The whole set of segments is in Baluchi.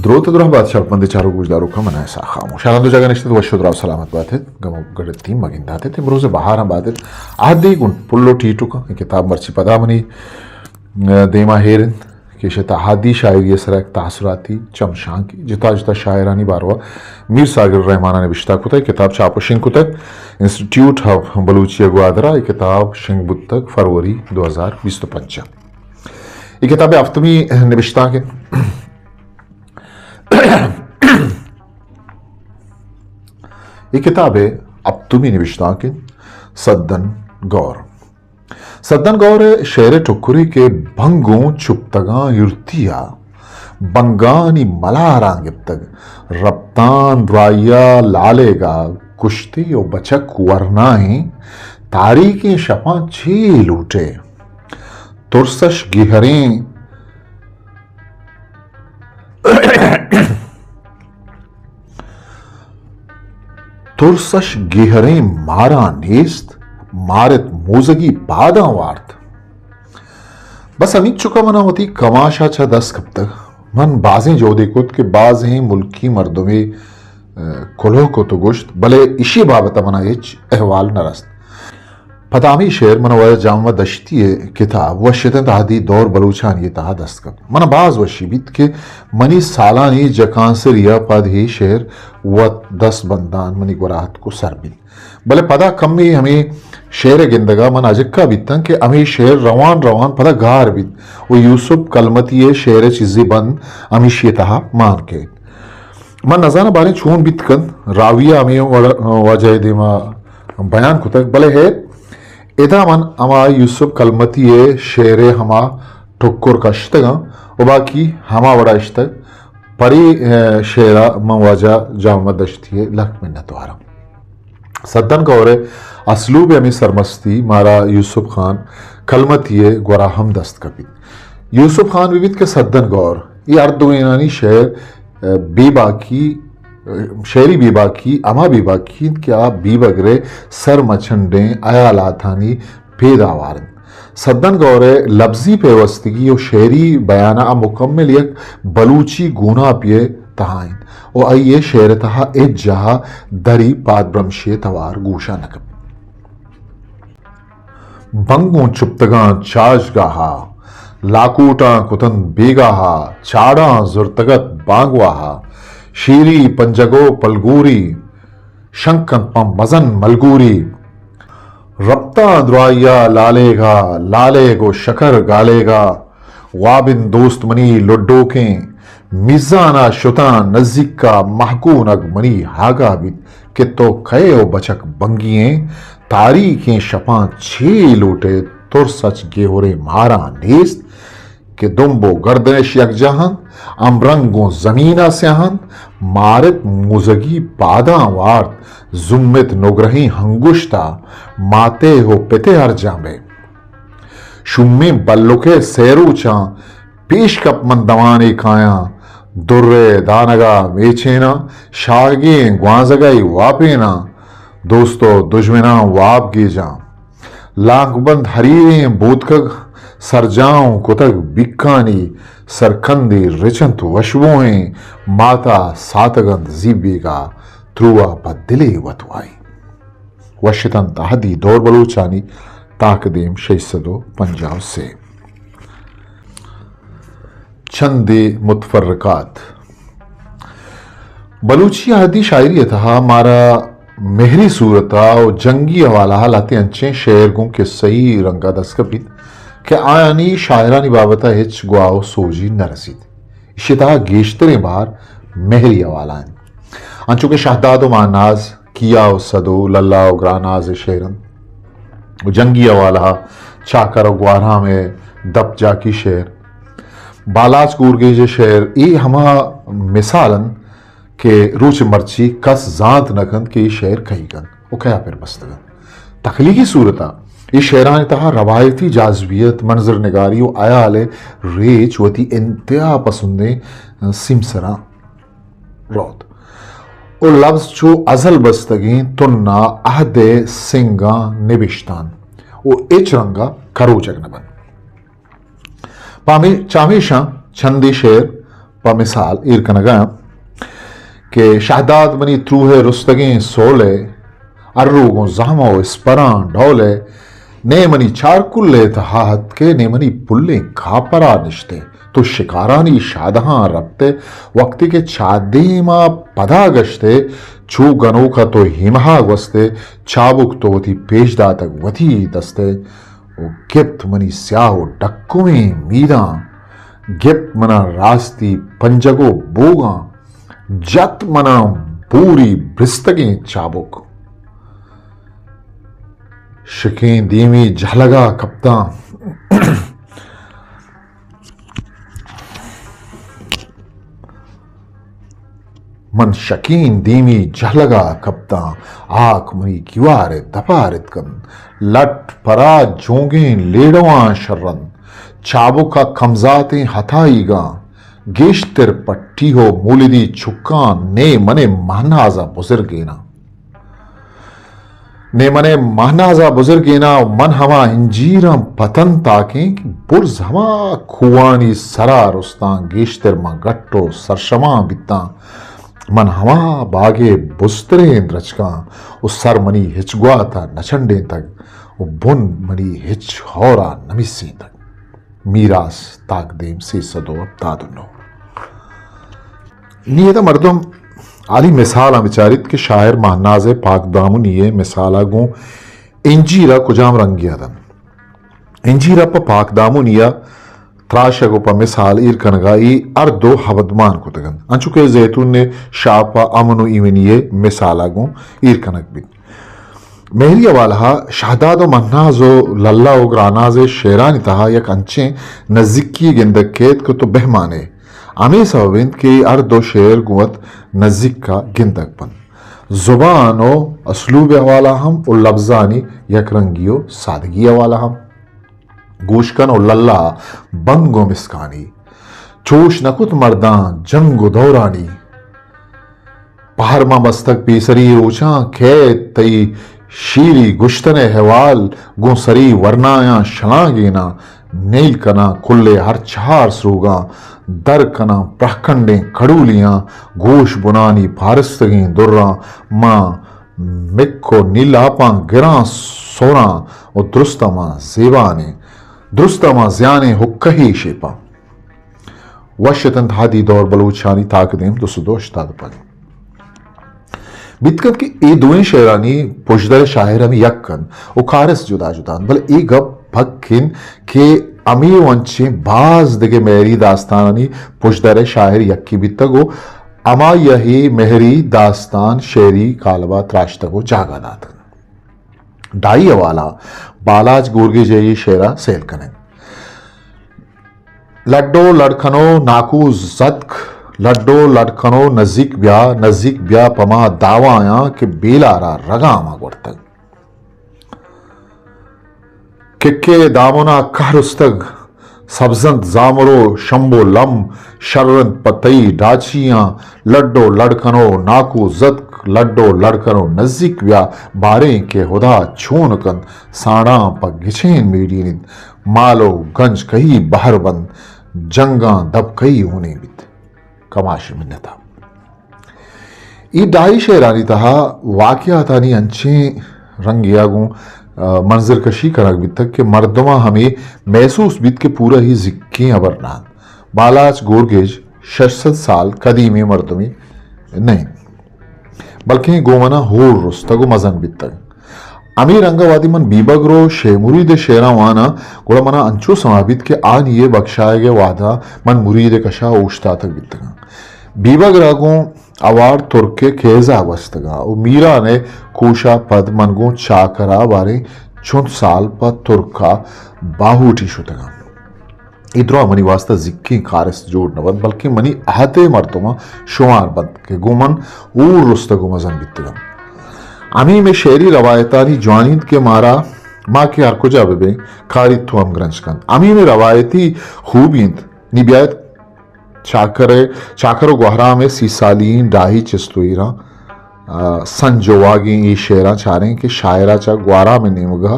دروت ءُ درہبات شرپمندیں چاروک گوشداروکاں، من اسحاق خاموش۔ ہر ہند ءُ جاگہ نشتت وش ءُ دراہ سلامت بات ات، گم ءُ گڑتی مگندات ات، امروز بہاراں بات ات۔ عہدے گوں پل ءُ ٹیٹوکاں، اے کتاب مرچی پدا منی، ء، دیما ہیر انت کہ ایشی تہا عہدی شاعری ء سرا یک تاثراتی چمشانکے جتا جتا شاعرانی باروا میر ساگر رحمان ء نبشتہ کتگ۔ اے کتاب چاپ ءُ شنگ کتگ انسٹیٹیوٹ آف بلوچی ء گوادر ء۔ اے کتاب شنگ بوتگ فروری دو ہزار بیست ءُ پنچ ء۔ اے کتاب ء ہفتمی نبشتانک انت۔ اے کتاب ء ہپتمی نبشتانک انت سدن گور۔ سدن گور ء شعر ء ٹکرے کہ بنگوں چپتگاں ہرتی ء بنگانی ملاراں گپتگ، رپتاں درائی ء لالے گا کشتے ء بچک ورنائیں تاریکیں شپاں چے لوٹے؟ ترسش گہریں ترسش گہریں ماراں نیست، مارت موزگی پاداں وارت۔ بس ہمینچک ء منا وتی کماش ء چہ دست کپتگ۔ من بازیں جہدے کت کہ بازیں ملکی مردمے، ء، کلوہ کت ء گوشت، بلے ایشی بابت ء منا ہچ احوال نہ رست۔ پدا ہمے شعر من ء واجہ جان محمد دشتی ء کتاب وش اتنت عہدی دور بلوچانی ء تہا دست کپت۔ من ء باز وشی بیت کہ منی سالانی جکانسری ء پد اے شعر وت دست بندان منی گورا اتک ء سر بیت۔ بلے پدا کمے ہمے شعر ء گندگ ء من اجکہ بیتاں کہ ہمے شعر روان روان پدا گار بیت ء یوسف کلمتی ء شعر ء چیزے بند ہمیشی ء تہا مان کئیت۔ من نزاناں باریں چون بیت کنت، راوی ء ہمے وڑ-، واجہ ء دیما بیان کتگ، بلے ہے ادا من ہما یوسف کلمتی ء شعر ء ہما ٹکر کشتگاں و باقی ہما وڑا اشتگ۔ پرے، ء، شعر ء من واجہ جان محمد دشتی ء لک منت واراں۔ سدن گور ء اسلوب ء ہمے سرمستی مارا یوسف خان کلمتی ء گورا ہم دست کپیت۔ یوسف خان بہ بیت کہ سدن گور، اے ہر دوئینانی شعر، ء، بے باکی، ء، شعری بے باکی ہما بے باکی انت کہ آ بیبگر ء سر مچنڈیں ہیالاتانی پیداوار انت۔ سدن گور ء لبزی پیوستگی و شعری بیان ء مکمل یک بلوچی گوناپی ء تہا انت و آئی ء شعر ء تہا ہچ جاہ ء دری پادبرمشی ء توار گوشاں نہ کپیت۔ بنگوں چپتگاں چاشگاہا، لاکوٹاں کتنت بیگاہا، چاڑاں زرتگت بانگواہا، شیری پنجگو پلگوری، شنکنت پہ مزن ملگوری۔ رپتاں درائیا لالیگا، لالیگ و شکر گالیگا، وابن دوست منی لڈوکیں، میزانا شتاں نزیکا مہکونگ منی ہاگا بیت کہ تو کئے و بچک بنگی ایں، تاریکیں شپاں چے لوٹئے ترس اچ گیہریں ماراں نیست کہ دمب و گردنش یکجاہ انت، ہمرنگ گوں زمینا سیاہ انت، مارت موزگی پاداں وارت، زمت نگرہیں ہنگشتا ماتے و پتے ہرجاں بئے۔ شومیں بلکئے سئے روچاں پیش کپ من دوانے کایاں، درئے دانگا میچیناں، شاہگیں گوانزگئے واپیناں، دوست و دژمناں واب گیجاں۔ لانکبند ہریریں بوتکگ سرجاؤں کتگ بیکانی، سرکندی رچنت وشبوئیں ماتا ساتگنت زیبیگا تروا پہ دلے وتوائی۔ وشتنت اہدی دور بلوچانی تاکدیم شش سد و پنجاہ و سے۔ چندے متفرقات۔ بلوچی اہدی شاعری ء تہا مارا مہری صورت ء و جنگی حوالہ ء لہتیں انچیں شعر گوں قصہی رنگ ء دست کپیت کہ آیانی شاعرانی بابت ء ہچ گواہ و سوجی نہ رسیت۔ ایشی ء تہا گیشتریں بار مہری حوالہ انت۔ انچو کہ شہداد و مہناز، کیا و سدو، للا و گراناز ء شعر انت۔ و جنگی حوالہ ء چاکر و گوہرام ء دپ جاکی شعر، بالاچ گورگیج ء شعر، اے ہما مثال انت کہ روچ مرچی کس زانت نہ کنت کہ اے شعر کئیگ انت و کیا پر بستگ انت۔ تخلیقی صورت ء اے شعرانی تہا روایتی جاذبیت، منظر نگاری و حیال ء ریچ وتی انتہا پسندیں سیمسراں روت۔ و لبز چو ازل بستگیں تنا عہد ء سنگاں نبشتان و ہچ رنگا کروچگ نہ بنت۔ پہ ہمے-، چہ ہمیشاں چندے شعر پہ مثال ایر کنگ ءَ آں کہ شہداد منی تروہ ءِ رستگیں سول ءِ، ارو گوں زہم ءُ اسپراں ڈول ءِ، نئے منی چارکل ءِ تہا اتک ئے، نئے منی پلیں کاپر ءَ نشت ئے، تو شکارانی شادہاں رپت ئے، وقتے کہ چادیم ءَ پدا گشت ئے، چو گنوک ءَ تو ہیمہا گوست ئے، چابک تو وتی پیش داتگ وتی دست ءَ، ءُ گپت منی سیاہ ءُ ڈکویں میداں، گپت منا راستی پنجگ ءُ بوگاں، جت منا بوری برستگیں چابک۔ شکیں دیمی جہلگا کپتاں۔ من شکیں دیمی جہلگا کپتاں، ہاک منی گیوار ءِ دپا رتکنت، لٹ پرا جونگیں لیڑواں شرنت، چابک ءَ کمزاتیں ہتائیگاں، گیشتر پٹی ءُ مولدی چکاں، نئے من ءِ مہناز ءَ بزرگیناں۔ نئے من ءِ مہناز ءَ بزرگیناں، من ہما انجیراں پتن تاکیں کہ برز ہما کوہانی سرا رستاں، گیشتر من گٹ ءُ سرشماں بیتاں۔ من ہما باگ ءِ بزتریں درچکاں ءُ سر منی ہچ گوات ءَ نہ چنڈینتگ ءُ بن منی ہچ ہور ءَ نہ میسینتگ۔ میراث تاکدیم سیصد و ہپتاد و نو۔ نی ادا مردم عالی مثالاں بچاریت کہ شاعر مہناز ءِ پاکدامنی ءِ مثالا گوں انجیرا کجام رنگیا دنت۔ انجیرا پہ پاکدامنی ءَ تراشگ ءُ پہ مثال ایر کنگا اے ہر دو ہبدمان کتگ انت، انچو کہ زیتون ءِ شاپ ءَ امن ءُ ایمنی ءِ مثالا گوں ایر کنگ بیت۔ مہری حوالہ ءَ شہداد ءُ مہناز ءُ للہ ءُ گراناز ءِ شعرانی تہا یک انچیں نزیکی گندگ کیت کہ تو بہ مان ئے۔ ہمے سبب انت کہ اے ہر دو شعر گوں وت نزیک ءَ گندگ بنت۔ زبان ءُ اسلوب ءِ حوالہ ہم ءُ لبزانی یک رنگی ءُ سادگی ءِ حوالہ ہم۔ گوش کن ءُ للہ بنگ ءُ مسکانی، چوش نہ کت مرداں جنگ ءُ دورانی۔ پہر ماں بستگ پیسری روچاں، کئیت تئی شیری گشتن ءِ احوال، گوں سری ورنایاں شلانگیناں، نیل کناں کل ءِ ہر چہار سوگاں، در کناں پرہکنڈیں کڑولیاں، گوش بنانی پارستگیں دراں، ماں مک ءُ نیلاپاں گراں سوراں ءُ درستاں ماں زیبانیں، درستاں ماں زیانیں حقہی شیپاں۔ وش اتنت ہادی دور بلوچانی تاکدیم دو سد و ہشتاد و پنچ۔ بیت کنت کہ اے دوئیں شعرانی پژدر ءِ شاعر ہمے یک انت ءُ کارست جدا جدا انت، بلے اے گپ پک انت کہ ہمے ءُ انچیں باز دگہ مہری داستانانی پژدر ءِ شاعر یکے بیتگ ءُ ہمائی ءَ اے مہری داستان شعری کالب ءَ تراشتگ ءُ جاگہ داتگ۔ ڈائی حوالہ بالاچ گورگیج ءِ اے شعر ءَ سیل کنیں۔ لڈو لڈ کنو ناکو زتک، لڈو لڈ کنو نزیک بیا، نزیک بیا پما داوایاں کہ بیلارا رگاما گورتگ۔ ککے دامنا کہرستگ، سبزنت زامرو شمبو لم، شرنت پہ تئی ڈاچیاں، لڈو لڈ کنو ناکو زتک، لڈو لڈ کنو نزیک بیا، باریں کہ ہدا چون کنت، ساڑاں پہ گچین میڑینیت، مال و گنج کئی بہر بنت، جنگاں دپ کئی ہونیں بیت۔ کماش منتا۔ اے ڈائی شعرانی تہا واقعاتانی انچیں رنگیا گوں، آ، منظر کشی کنگ بیتگ کہ مردماں ہمے محسوس بیت کہ پورا ہی زکیں ہبر نہ انت۔ بالاچ گورگیج شش سد سال قدیمیں مردمے نہ انت، بلکیں گوں منا ہور رستگ و مزن بیتگ۔ ہمے رنگ ء وہدے من بیبگر و شے مرید ء شعراں واناں، گڑا منا انچو سما بیت کہ آ نی ء بکشایگ ء وہداں من مرید ء کشا اوشتاتگ بیتگاں۔ بیبگر ء گوں اوار ترک ء کیزا گوستگاں و میران ء کوشا پد من گوں چاکر ء باریں چنت سال پہ ترک ء باہوٹی شتگاں۔ اے دراہ منی واسطہ زکیں کارست جوڑ نہ بنت، بلکیں منی اہت ء مردماں شمار بنت کہ گوں من ہور رستگ و مزن بیتگ انت۔ ہمے مئے شعری روایتانی جوانی انت کہ مارا، ما کہ ہر کجا بہ بیں، کاریت تو ہم گرنچ کنت۔ ہمے مئے روایتی خوبی انت۔ نی بیایت چاکر ء، چاکر و گوہرام ء سی سالی ئیں ڈاہی چست و ایراں، آ، سنج و واگیں اے شعراں چاریں کہ شاعر ء چہ گوہرام ء نیمگ ء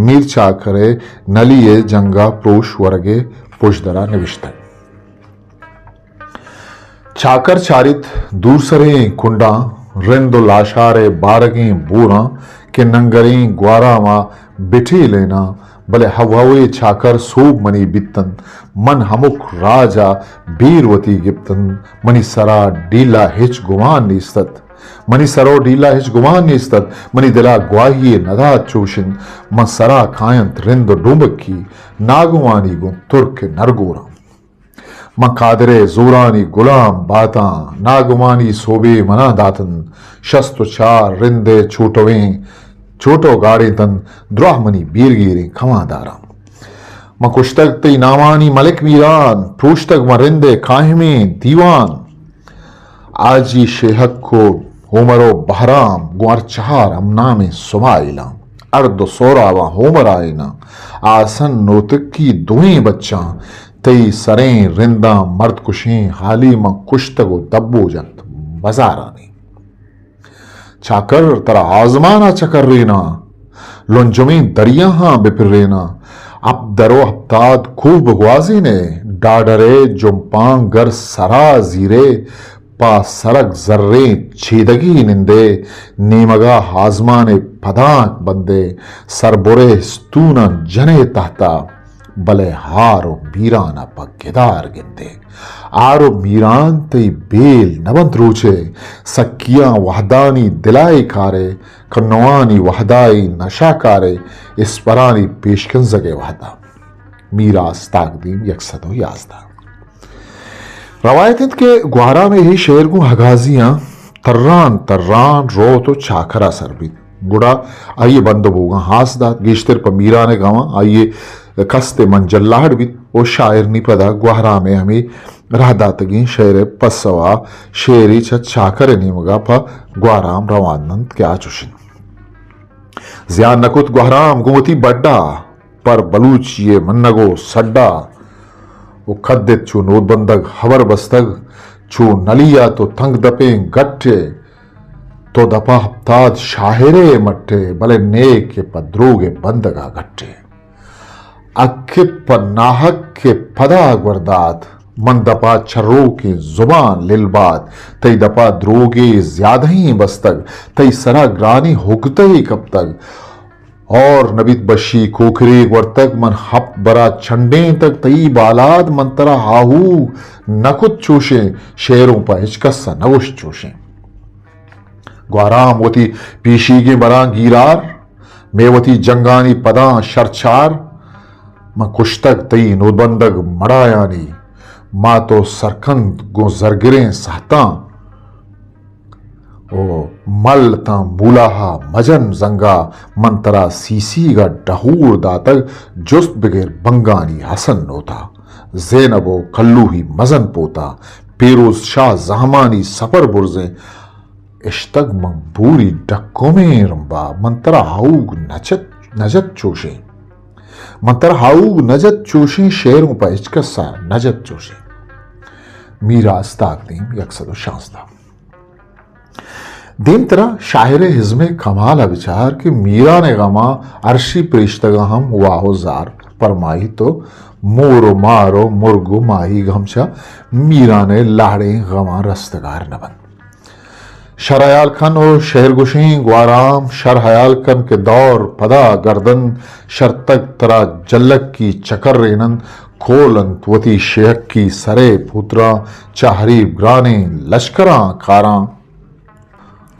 میر چاکر ء نلی ء جنگ ء پروش ورگ ء پژدر ء نبشتگ۔ چاکر چاریت دورسریں کنڈاں، رند و لاشار ء بارگیں بوراں کہ ننگریں گوارام ء بٹیلیناں، بلے ہوہوے چاکر سوب منی بیتنت۔ من ہمک راج ء بیر وتی گپتنت۔ منی سرا ڈیلا ہچ گمان نیست ات۔ منی سر و ڈیلا ہچ گمان نیست ات۔ منی دلا گواہی ندات چوش انت۔ من سرا کاینت رند و ڈومبکی، ناگوانی گوں ترک نرگوراں۔ من قادر ء زورانی گلام باتاں، ناگمانی سوبے منا داتنت۔ شست و چار رند ء چوٹویں، چوٹو گاڑینتنت، دراہ منی بیرگیریں کمانداراں۔ من کشتگ تئی نامانی ملک میران، پروشتگ من رند ء قائمیں دیوان۔ آجی شیہک و ہومر و بہرام گوں ہر چہار ہم نامیں سمائلاں۔ ارد و سہراباں ہومر آئیناں۔ آسن نوتکی دوئیں بچاں، تئی سریں رنداں مرد کشیں حالی من کشتگ و دبو جنت بزارانی۔ چاکر ترا آزمان ء چکریناں، لنجمیں دریاہاں بہ پریناں۔ ہپت در و ہپتاد کوہ بہ گوازینے، ڈاڈرے جمپاں گر سرا زیرے، پہ سرگ زریں چیدگی نندے، نیمگا آزمان ء پدانک بندے، سربرے استوناں جنے تحتا، بلے ہار و میران ء پہ گدار گندے۔ ہار و میران تئی بیل نہ بنت روچے، سکیاں وہدانی دلائے کارے، کنوانی وہدائی نشہ کارے، اسپرانی پیشکنزگے وہدا۔ میراث تاکدیم یک سد و یازدہ۔ روایت انت کہ گوہرام ء اے شعر گوں ہگازیاں تران تران روت و چاکرا سر بیت۔ گڑا آئی ء بند و بوگاں ہاس دات، گیشتر پہ میران ء گواں آئی ء کست ء منجل لاڑ بیت و شاعر نی پدا گوہرام ء ہمے راہ داتگیں شعر ء پسو ء شعرے چہ چاکر ء نیمگ ء پہ گوہرام روان انت کہ آ چوش انت۔ زیان نہ کت گوہرام گوں وتی بڈا، پر بلوچی ء منگ و سڈا۔ و کدت چو نودبندگ ہبر بستگ، چو نلی ء تو تنگ دپیں گٹ ء۔ تو دپا ہپتاد شاعرے مٹے، بلے نیک کہ پہ دروگ ء بندگ ء گٹے۔ اکت پہ ناحق کہ پدا گوردات، من دپا چروکیں زبان لل بات۔ تئی دپا دروگے زیادہیں بستگ، تئی سرا گرانیں ہگدہے کپتگ۔ اور نبیت بشی کوکری گورتگ، من ہپت برا چنڈینتگ تئی بالاد، من ترا ہاہوگ نہ کت چوشیں، شعروں پہ ہچ کس ء نہ گوشت چوشیں۔ گوہرام وتی پیشیگیں براں گیرار، مے وتی جنگانی پداں شرچار، من کشتگ تئی نودبندگ مڑایانی، ما تو سرکند گوں زرگریں سہتاں۔ او مل تاں بولاہا مجن زنگا، من ترا سیسیگا ڈہور داتگ، جست بگر بنگانی حسن نوتا، زینب و کلوہی مزن پوتا، پیروز شاہ زہمانی سپر برزیں، اشتگ من بوری ڈکومیں رمبا، من ترا ہاؤگ نچت، نجت چوشیں۔ من ترا ہاؤگ نجت چوشیں، شعروں پہ ہچ کسا نجت چوشیں۔ میراث تاکدیم یک سد و شانزدہ۔ دیمترا شاعر ء ہزم ء کمال ء بچار کہ میران ء غماں ارشی پریشتگاں ہم واہ و زار پرمائی تو مور و مار و مرگ و ماہیگ ہم چہ میران ء لہڑیں غماں رستگار نہ بنت۔ شر حیال کن و شعر گوشیں گوارام، شر حیال کن کہ دور پدا گردن شرتگ ترا جلکی چکر رینن، کول انت وتی شہکی سرے پوتراں چہ حریب گرانیں لشکراں کاراں۔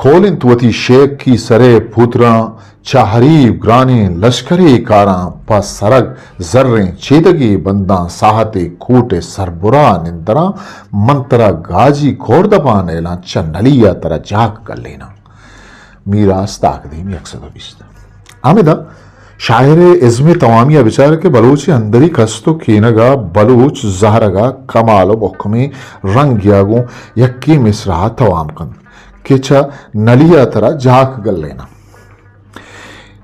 کول انت وتی شیکی سرے پوتراں چہ حریب گرانیں لشکرے کاراں، پہ سرگ زریں چیدگے بنداں، ساہتے کوٹ ء سربرا نندراں، من ترا گاجی کوردپاں نیلاں، چہ نلی ء ترا جاک گلیناں۔ میراث تاکدیم یک سد و بیست۔ ہمدا شاعر ء ازم ء توامی ء بچار کہ بلوچ ء اندری کست و کینگ ء بلوچ زہرگ ء کمال و مھکمیں رنگے ء گوں یکے مصرع ء توام کنت کہ چہ نلی ء ترا جاک گلیناں۔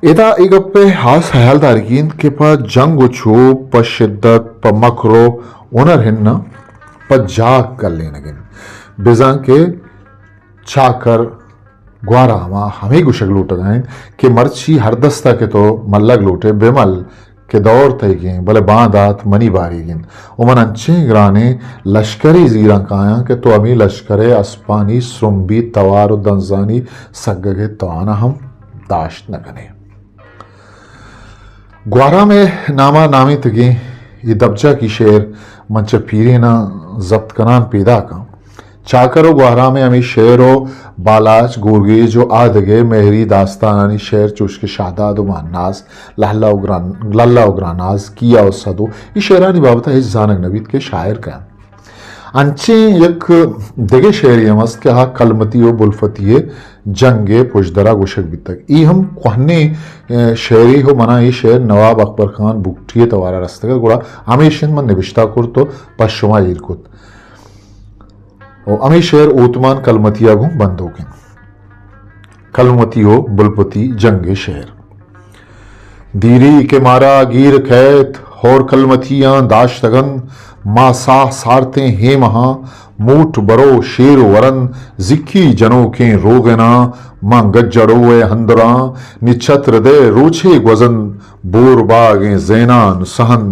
ادا اے گپ ء ہاس ہیال دارگی انت کہ پہ جنگ و چوپ، پہ شدت، پہ مکر و ہنر ہناں پہ جاک گلینگ انت۔ بزاں کہ چاکر گوارا ہما ہمے گوشگ لوٹگ ء انت کہ مرچی ہر دست ء کہ تو ملگ لوٹ ئے بہ مل، کہ دور تئیگیں، بلے باندات منی باریگ انت۔ و من انچیں گرانیں لشکرے زیراں کایاں کہ تو ہمے لشکر ء اسپانی سرمبی توار و دنزانی سگگ ء توان ء ہم داشت نہ کن ئے۔ گوہرام ء نام ء نامینتگیں اے دبجاکی شعر من چہ پیریناں ضبط کنان پیداک آں۔ چاکر و گوہرام ء ہمے شعر و بالاچ، گورگیج و آ دگہ مہری داستانانی شعر چوش کہ شہداد و مہناز، لہلا و گران، لہلا و گراناز، کیا و سدو، اے شعرانی بابت ء ہچ زانگ نہ بیت کہ شاعر کئے انت۔ انچیں یک دگہ شعرے ہم است کہ آ کلمتی و بلفتی ء جنگ ء پژدرا گوشگ بیتگ۔ اے ہم کوہنیں، ء، شعرے و منا اے شعر نواب اکبر خان بگٹی ء توارا رستگ ات، گڑا ہمیش انت من نبشتہ کرت و پہ شما ایر کت۔ و ہمے شعر اوتمان کلمتی ء گوں بندوک انت۔ کلمتی و بلپتی جنگ ء شعر۔ دیری کہ مارا گیر کئیت، ہور کلمتیاں داشتگن، ما ساہ سارتیں ہیمہاں، موٹ برو شیر و ورن، زکی جنوکیں روغناں، ما گجڑو ء ہندراں، نی چھتر دے روچے گوزن، بور باگیں زینان سہن،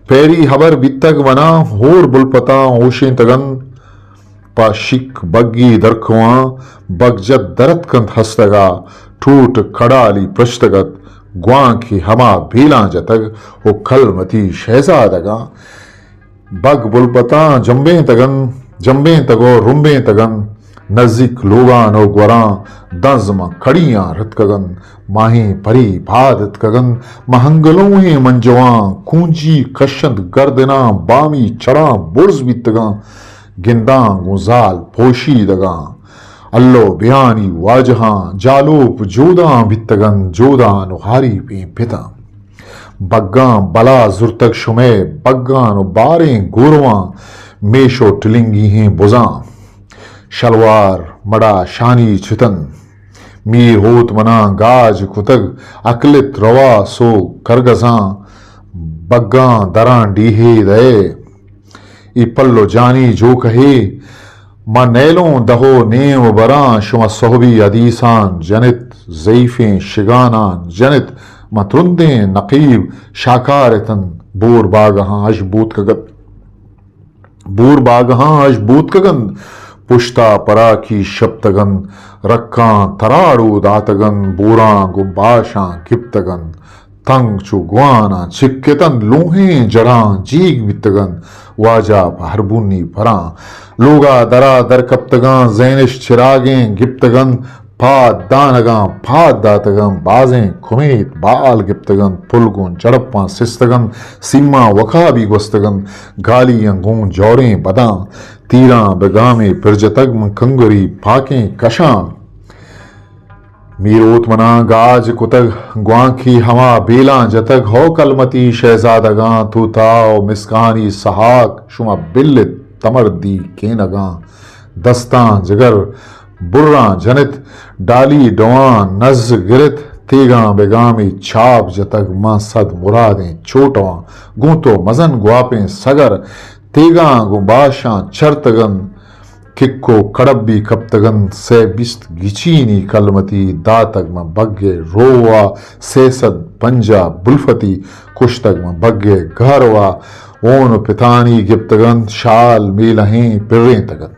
پیری ہبر بیتگ منا، ہور بلپتاں اوشینتگن۔ پہ شیک بگی درکواں، بگجت درتکنت ہستگا، ٹوٹ کڑالی پرشتگت، گوانکی ہما بیلاں جتگ و کلمتی شہزادگاں۔ بگ بلپتاں جمبینتگن، جمبینتگ و رمبینتگن، نزیک لوگان و گوراں دنز من کڑیاں رتکگن، ماہیں پری پاد اتکگن، مہنگلوہیں منجواں کونجی کشنت گردناں، بامی چڑاں برز بیتگاں۔ گنداں گوں زال پوشیدگاں۔ الو بیانی واجہاں، جالوپ جوداں بیتگن، جودان و ہاریپیں پتاں۔ بگاں بلا زرتگ شمئے، بگان و باریں گورواں، میش و ٹلنگی ہیں بزاں۔ شلوار مڑا شانی چتن۔ میر ہوت مناں گاج کتگ، اکلت روا سو کرگزاں۔ بگاں دراں ڈیہے دئے۔ ای پلو جانی جو کہے، ما نیلوں دہو نیم براں، شما سہبی حدیثان جنت، ضعیفیں شگانان جنت، ما ترندیں نقیب شاکارتن، بور باگہاں اش بوتکگت۔ بور باگہاں اش بوتکگن، پشتا پراکی شپتگن، رکاں تراڑو داتگن، بوراں گوں باشاں گپتگن۔ تنگ چو گواناں چکتن، لوہیں جڑاں جیگ بیتگن، واجہ پہ ہربونی پراں۔ لوگا درا در کپتگاں، زینش چراگیں گپتگن، پاد دانگاں پاد داتگاں، بازیں کمیت بال گپتگن، پل گوں جڑپاں سستگن، سیماں وکابی گوستگن، گالیاں گوں جوڑیں بداں، تیراں بہ گامے پر جتگ، من کنگری پاکیں کشاں۔ میروت مناں گاج کتگ، گوانکی ہما بیلاں جتگ، ہو کلمتی شہزادگاں، توتا و مسکانی سہاک، شما بلت تمردی کینگاں، دستاں جگر براں جنت، ڈالی ڈواں نز گرت، تیگاں بہ گامی چاپ جتگ، ماں صد مرادیں چوٹواں، گوں تو مزن گواپیں سگر، تیگاں گوں باشاں چرتگن، کک و کڑبی کپتگن، سئے بیست گچینی کلمتی داتگ من بگے رووا، سئے سد پنجاہ بلفتی کشتگ من بگے گہروا، اون و پتانی گپتگن، شال میلہیں پرینتگن۔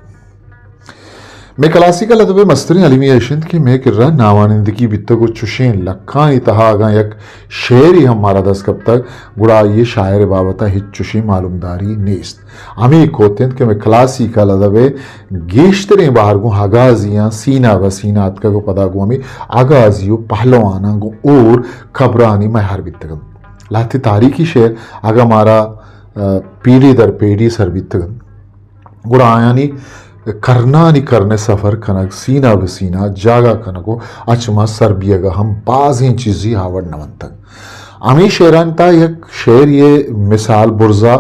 مئے کلاسیکل ادب ء مستریں المی ایش انت کہ مئے کرا ناوانندگی بیتگ و چشیں لکھانی تہا اگاں یک شعرے ہم مارا دست کپتگ، گڑا آئی ء شاعر ء بابت ء ہچ چشیں معلومداری نیست۔ ہمے کوت انت کہ مئے کلاسیکل ادب ء گیشتریں بہر گوں اگازیاں سینہ بہ سینہ اتکگ و پدا گوں ہمے اگازی و پہلواناں گوں اور کبرانی مہر بیتگ انت۔ لہتے تاریخی شعر اگاں مارا، ء، پیڑی در پیڑی سر بیتگ انت، گڑا آیانی کرنانی کرن ء سفر کنگ، سینہ بہ سینہ جاگہ کنگ و اچ ما سر بیگ ء ہم بازیں چیزی ہاوڑ نہ ونتگ۔ ہمے شعرانی تہا یک شعرے ء مثال برزا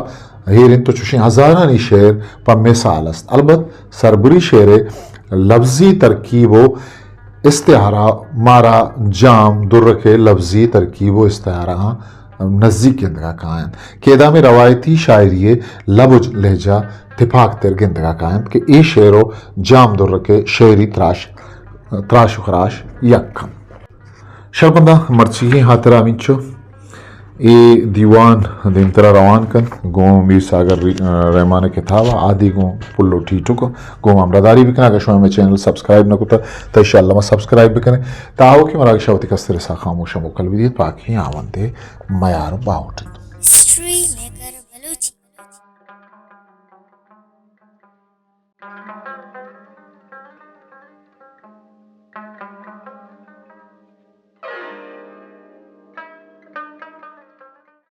ایر انت و چوشیں ہزارانی شعر پہ مثال است۔ البت سربری شعر ء لبزی ترکیب و استعارہ مارا جام درک ء لبزی ترکیب و استعارہاں نزیک گندگا کاینت کہ ادا مئے روایتی شاعری ء لب و لہجہ تپاک تر گندگا کاینت کہ اے شعر و جام درک ء شعری تراش، تراش و خراش یک انت۔ شرپنداں مرچیگیں ہاترا ہمینچو۔ اے دیوان دیمترا روان کن گوں میر ساگر ری-، رحمان کتاب آدی گوں پلو ٹیٹو کو گوں ہمراہداری بکن۔ اگر شما ہمیں چینل سبسکرائب نہ کتا تو انشاءاللہ ما سبسکرائب بکنے۔ تا آؤ کہ مراگشہ وتی کستر سا خاموش موکل بدیت، باقی آوندے میار باوٹت۔ History maker Balochi.